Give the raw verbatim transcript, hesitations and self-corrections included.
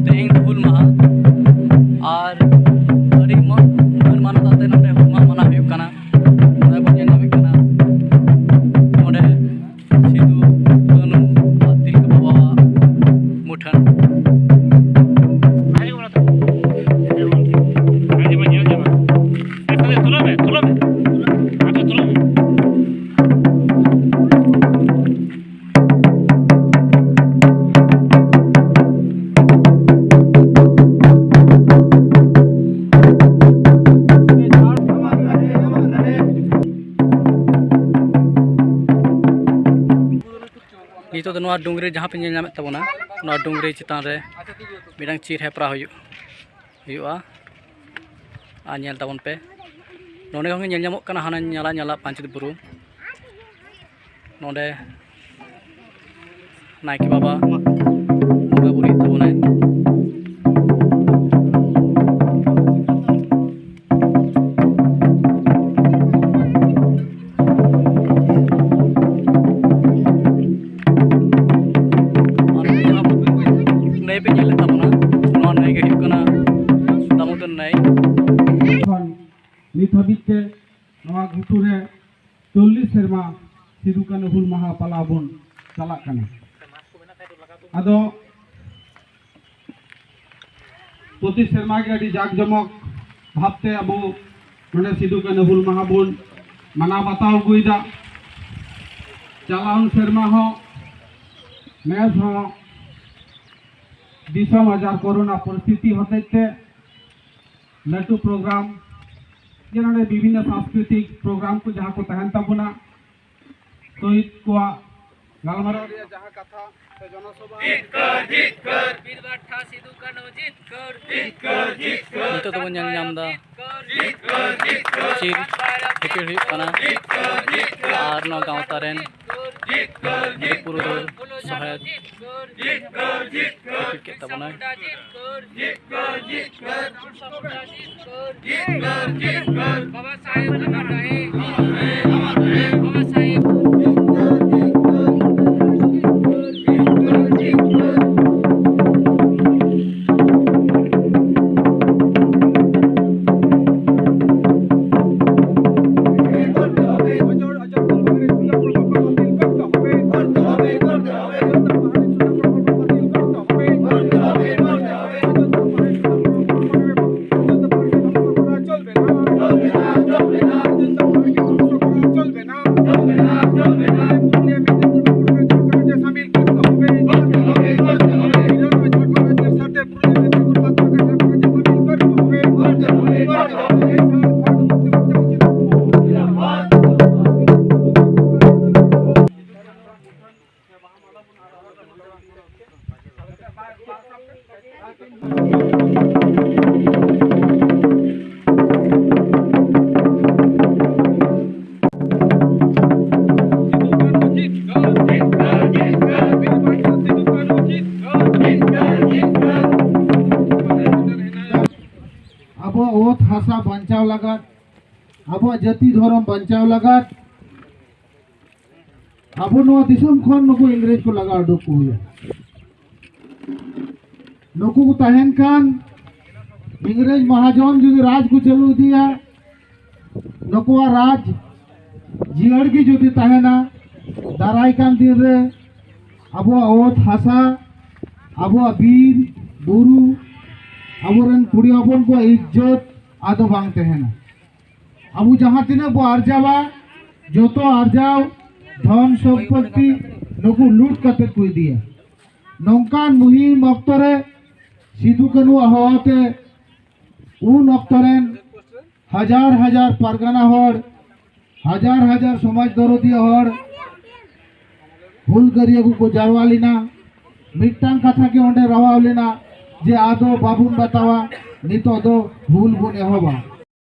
ᱛᱮᱦᱮᱧ ᱫᱚ ᱦᱩᱞ ᱢᱟᱦᱟ, ᱟᱨ ᱟᱹᱰᱤ ᱢᱚ-, ᱢᱟᱹᱱ ᱢᱟᱱᱚᱛ ᱟᱛᱮ ᱱᱚᱰᱮ ᱦᱩᱞ ᱢᱟᱦᱟ ᱢᱟᱱᱟᱣ ᱦᱩᱭᱩᱜ ᱠᱟᱱᱟ᱾ ᱱᱚᱰᱮ ᱵᱚᱱ ᱧᱮᱞ ᱧᱟᱢᱮᱫ ᱠᱟᱱᱟ, ᱱᱚᱰᱮ ᱥᱤᱫᱩ, ᱠᱟᱹᱱᱦᱩ ᱟᱨ ᱛᱤᱞᱠᱟᱹ ᱵᱟᱵᱟᱣᱟᱜ ᱢᱩᱴᱷᱟᱹᱱ᱾ ᱛᱩᱞᱟᱹᱣ ᱢᱮ, ᱛᱩᱞᱟᱹᱣ ᱢᱮ᱾ ᱟᱪᱪᱷᱟ, ᱛᱩᱞᱟᱹᱣ ᱢᱮ᱾ ᱱᱤᱛᱚᱜ ᱫᱚ ᱱᱚᱣᱟ ᱰᱩᱝᱨᱤ ᱡᱟᱦᱟᱸ ᱯᱮ ᱧᱮᱞ ᱧᱟᱢᱮᱫ ᱛᱟᱵᱚᱱᱟ, ᱱᱚᱣᱟ ᱰᱩᱝᱨᱤ ᱪᱮᱛᱟᱱ ᱨᱮ ᱢᱤᱫᱴᱟᱝ ᱪᱤᱨ ᱦᱮᱯᱨᱟᱣ ᱦᱩᱭᱩᱜ, ᱦᱩᱭᱩᱜᱼᱟ᱾ ᱟᱨ ᱧᱮᱞ ᱛᱟᱵᱚᱱ ᱯᱮ, ᱱᱚᱸᱰᱮ ᱠᱷᱚᱱ ᱜᱮ ᱧᱮᱞ ᱧᱟᱢᱚᱜ ᱠᱟᱱᱟ ᱦᱟᱱᱟ ᱧᱟᱞᱟ ᱧᱟᱞᱟ ᱯᱟᱧᱪᱮᱛ ᱵᱩᱨᱩ᱾ ᱱᱚᱸᱰᱮ ᱱᱟᱭᱠᱮ ᱵᱟᱵᱟ ᱵᱚᱸᱜᱟ ᱵᱩᱨᱩᱭᱮᱫ ᱛᱟᱵᱚᱱᱟᱭ᱾ ᱟᱨ ᱱᱚᱸᱰᱮ ᱡᱟᱦᱟᱸ ᱱᱟᱹᱭ ᱯᱮ ᱧᱮᱞᱮᱫ ᱛᱟᱵᱚᱱᱟ, ᱱᱚᱣᱟ ᱱᱟᱹᱭ ᱜᱮ ᱦᱩᱭᱩᱜ ᱠᱟᱱᱟ ᱫᱟᱢᱳᱫᱚᱨ ᱱᱟᱹᱭ᱾ ᱠᱷᱚᱱ ᱱᱤᱛ ᱦᱟᱹᱵᱤᱡ ᱛᱮ ᱱᱚᱣᱟ ᱜᱷᱩᱴᱩ ᱨᱮ ᱪᱚᱞᱞᱤᱥ ᱥᱮᱨᱢᱟ ᱥᱤᱫᱩ ᱠᱟᱹᱱᱦᱩ ᱦᱩᱞ ᱢᱟᱦᱟ ᱯᱟᱞᱟᱣ ᱵᱚᱱ ᱪᱟᱞᱟᱜ ᱠᱟᱱᱟ᱾ ᱟᱫᱚ ᱯᱨᱚᱛᱤ ᱥᱮᱨᱢᱟ ᱜᱮ ᱟᱹᱰᱤ ᱡᱟᱠ ᱡᱚᱢᱚᱠ ᱵᱷᱟᱵᱽᱛᱮ ᱟᱵᱚ ᱱᱚᱰᱮ ᱥᱤᱫᱩ ᱠᱟᱹᱱᱦᱩ ᱦᱩᱞ ᱢᱟᱦᱟ ᱵᱚᱱ ᱢᱟᱱᱟᱣ ᱵᱟᱛᱟᱣ ᱟᱹᱜᱩᱭᱮᱫᱟ᱾ ᱪᱟᱞᱟᱣᱮᱱ ᱥᱮᱨᱢᱟ ᱦᱚᱸ, ᱱᱮᱥ ᱦᱚᱸ ᱫᱤᱥᱚᱢ ᱟᱡᱟᱨ ᱠᱳᱨᱳᱱᱟ ᱯᱚᱨᱤᱥᱛᱷᱤᱛᱤ ᱦᱚᱛᱮᱡ ᱛᱮ ᱞᱟᱹᱴᱩ ᱯᱨᱳᱜᱨᱟᱢ, ᱡᱮ ᱱᱚᱰᱮ ᱵᱤᱵᱷᱤᱱᱱᱚ ᱥᱟᱝᱥᱠᱨᱤᱛᱤᱠ ᱯᱨᱳᱜᱨᱟᱢ ᱠᱚ ᱡᱟᱦᱟᱸ ᱠᱚ ᱛᱟᱦᱮᱱ ᱛᱟᱵᱚᱱᱟ, ᱥᱚᱦᱤᱫ ᱠᱚᱣᱟᱜ ᱜᱟᱞᱢᱟᱨᱟᱣ ᱨᱮᱭᱟᱜ ᱡᱟᱦᱟᱸ ᱠᱟᱛᱷᱟ ᱥᱮ ᱡᱚᱱᱚᱥᱚᱵᱷᱟ, ᱡᱤᱛᱠᱟᱹᱨ, ᱡᱤᱛᱠᱟᱹᱨ᱾ ᱵᱤᱨ ᱵᱟᱱᱴᱟ ᱥᱤᱫᱩ ᱠᱟᱹᱱᱦᱩ ᱡᱤᱛᱠᱟᱹᱨ, ᱡᱤᱛᱠᱟᱹᱨ, ᱡᱤᱛᱠᱟᱹᱨ᱾ ᱱᱤᱛᱚᱜ ᱫᱚᱵᱚᱱ ᱧᱮᱞ ᱧᱟᱢ ᱮᱫᱟ ᱡᱤᱛᱠᱟᱹᱨ, ᱡᱤᱛᱠᱟᱹᱨ, ᱡᱤᱛᱠᱟᱹᱨ᱾ ᱪᱤᱨ ᱦᱤᱯᱤᱲ ᱦᱩᱭᱩᱜ ᱠᱟᱱᱟ᱾ ᱡᱤᱛᱠᱟᱹᱨ, ᱡᱤᱛᱠᱟᱹᱨ᱾ ᱟᱨ ᱱᱚᱣᱟ ᱜᱟᱶᱛᱟ ᱨᱮᱱ ᱡᱤᱛᱠᱟᱹᱨ, ᱡᱤᱛᱠᱟᱹᱨ᱾ ᱯᱩᱨᱩᱫᱷᱩᱞ ᱥᱚᱦᱮᱫ ᱡᱤᱛᱠᱟᱹᱨ, ᱡᱤᱛᱠᱟᱹᱨ᱾ ᱦᱤᱯᱤᱲ ᱠᱮᱫ ᱛᱟᱵᱚᱱᱟᱭ᱾ ᱡᱤᱛᱠᱟᱹᱨ, ᱡᱤᱛᱠᱟᱹᱨ᱾ ᱵᱟᱵᱟ ᱥᱟᱦᱮᱵᱽ ᱟᱢᱟᱨ ᱨᱟᱦᱮ᱾ ᱵᱟᱵᱟ ᱥᱟᱦᱮᱵᱽ᱾ ᱟᱵᱚᱣᱟᱜ ᱚᱛ ᱦᱟᱥᱟ ᱵᱟᱧᱪᱟᱣ ᱞᱟᱜᱟᱫ, ᱟᱵᱚᱣᱟᱜ ᱡᱟᱹᱛᱤ ᱫᱷᱚᱨᱚᱢ ᱵᱟᱧᱪᱟᱣ ᱞᱟᱜᱟᱫ ᱟᱵᱚ ᱱᱚᱣᱟ ᱫᱤᱥᱚᱢ ᱠᱷᱚᱱ ᱱᱩᱠᱩ ᱤᱝᱨᱮᱡᱽ ᱠᱚ ᱞᱟᱜᱟ ᱩᱰᱩᱠ ᱠᱚ ᱦᱩᱭᱩᱜᱼᱟ᱾ ᱱᱩᱠᱩ ᱠᱚ ᱛᱟᱦᱮᱱ ᱠᱷᱟᱱ, ᱤᱝᱨᱮᱡᱽ ᱢᱟᱦᱟᱡᱚᱱ ᱡᱩᱫᱤ ᱨᱟᱡᱽ ᱠᱚ ᱪᱟᱹᱞᱩ ᱤᱫᱤᱭᱟ, ᱱᱩᱠᱩᱣᱟᱜ ᱨᱟᱡᱽ ᱡᱤᱭᱟᱹᱲ ᱜᱮ ᱡᱩᱫᱤ ᱛᱟᱦᱮᱱᱟ, ᱫᱟᱨᱟᱭ ᱠᱟᱱ ᱫᱤᱱ ᱨᱮ ᱟᱵᱚᱣᱟᱜ ᱚᱛ ᱦᱟᱥᱟ, ᱟᱵᱚᱣᱟᱜ ᱵᱤᱨ ᱵᱩᱨᱩ, ᱟᱵᱚᱨᱮᱱ ᱠᱩᱲᱤ ᱦᱚᱯᱚᱱ ᱠᱚᱣᱟᱜ ᱤᱡᱽᱡᱚᱛ ᱟᱫᱚ ᱵᱟᱝ ᱛᱟᱦᱮᱱᱟ᱾ ᱟᱵᱚ ᱡᱟᱦᱟᱸ ᱛᱤᱱᱟᱹᱜ ᱵᱚ ᱟᱨᱡᱟᱣᱟ, ᱡᱚᱛᱚ ᱟᱨᱡᱟᱣ ᱫᱷᱚᱱ ᱥᱚᱢᱯᱚᱛᱛᱤ ᱱᱩᱠᱩ ᱞᱩᱴ ᱠᱟᱛᱮ ᱠᱚ ᱤᱫᱤᱭᱟ᱾ ᱱᱚᱝᱠᱟᱱ ᱢᱩᱦᱤᱢ ᱚᱠᱛᱚ ᱨᱮ ᱥᱤᱫᱩ ᱠᱟᱹᱱᱦᱩᱣᱟᱜ ᱦᱚᱦᱚᱛᱮ ᱩᱱ ᱚᱠᱛᱚ ᱨᱮᱱ ᱦᱟᱡᱟᱨ ᱦᱟᱡᱟᱨ ᱯᱟᱨᱜᱟᱱᱟ ᱦᱚᱲ, ᱦᱟᱡᱟᱨ ᱦᱟᱡᱟᱨ ᱥᱚᱢᱟᱡᱽ ᱫᱚᱨᱚᱫᱤᱭᱟᱹ ᱦᱚᱲ, ᱦᱩᱞᱜᱟᱹᱨᱤᱭᱟᱹ ᱠᱚᱠᱚ ᱡᱟᱨᱣᱟ ᱞᱮᱱᱟ᱾ ᱢᱤᱫᱴᱟᱝ ᱠᱟᱛᱷᱟ ᱜᱮ ᱚᱸᱰᱮ ᱨᱟᱣᱟᱣ ᱞᱮᱱᱟ ᱡᱮ ᱟᱫᱚ ᱵᱟᱵᱚᱱ ᱵᱟᱛᱟᱣᱟ, ᱱᱤᱛᱚᱜ ᱫᱚ ᱦᱩᱞ ᱵᱚᱱ ᱮᱦᱚᱵᱟ᱾